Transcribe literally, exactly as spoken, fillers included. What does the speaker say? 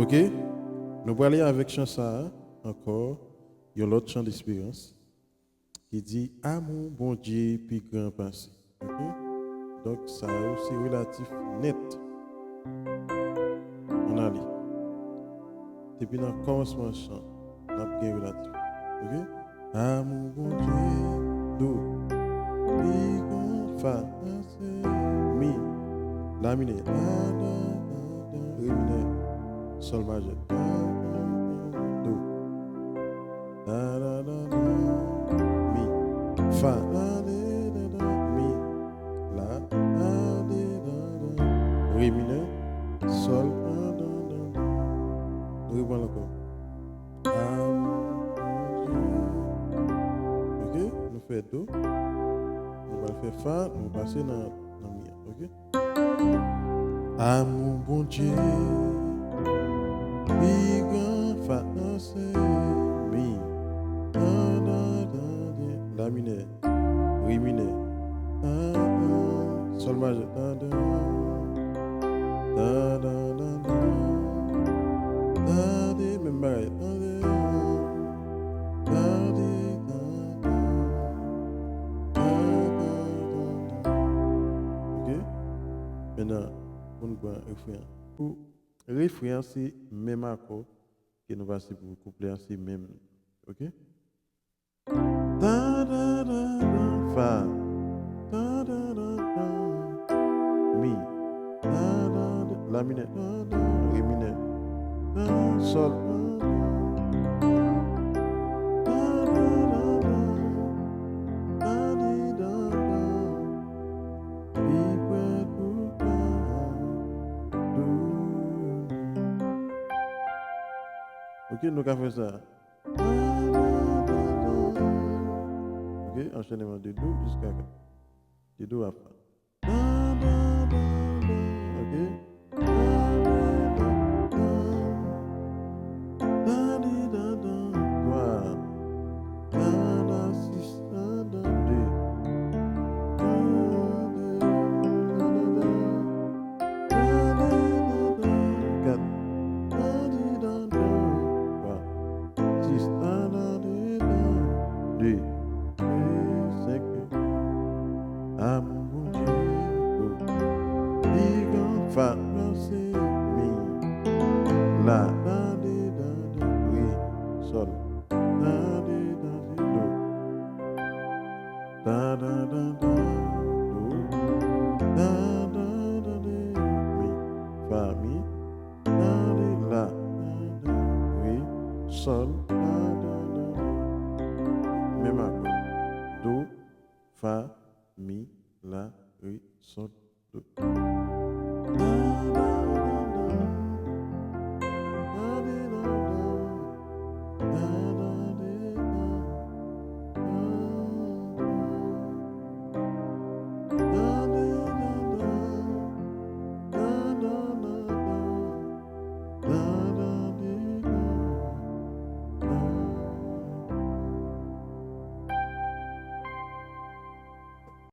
Ok? Nou prale avèk chan sa a ankò, yon lòt chan desperans ki di, amou Bondye pi gran pase. Ok? Donk, sa yo se relatif nèt. Ann ale. Depi nan kòmansman chan, n ap gen relatif. Ok? Amou Bondye, do, pi gran, fa, pase, mi, la minè, la, la, la, la, re minè, sòl majè, la, la, la, do, la, la, la, la, mi, fa, la, la, la, la, mi, la, la, la, la, re minè, sòl, la, la, la, la. Nou reprann ankò. Amou Bondye. Ok, nou fè do. Nou pral fè fa, nou pase nan, nan mi an. Ok? Amou Bondye pi gran, fa, pase, mi, la, la, la, la, la minè, re minè, la, la, sòl majè, la, la, la, la, la, la, la, menm bagay, la, la, la, la, la, la, la. Ok? Mentnan, pou n pran refren an. Pou refren an, se menm akò ke nou pase pou kouplè an, se menm. Ok? Ta, da, da, da, fa. Ta, da, da, da, mi. Ta, da, da, la minè. Ta, da, re minè. Ta, sòl. Ta, da, da, da. Ta, di, da, da. Pi prè pou ta, do. Ok, nou ka fè sa. Ok, anchènman de do jiska ka. De do a fa. Ok. Twa. Sis. De. Kat. Twa. Sis. De. Senk. Amou Bondye pi gran, fa, pase, mi, la, la, de, da, da, re, sòl, la, de, da, de, do. Ta, da, da, da, do. Ta, da, da, de, mi, fa, mi, la, de, la, da, da, re, sòl, la, da, da, da. Menm akò. Do, fa, mi, la, re, sòl, do.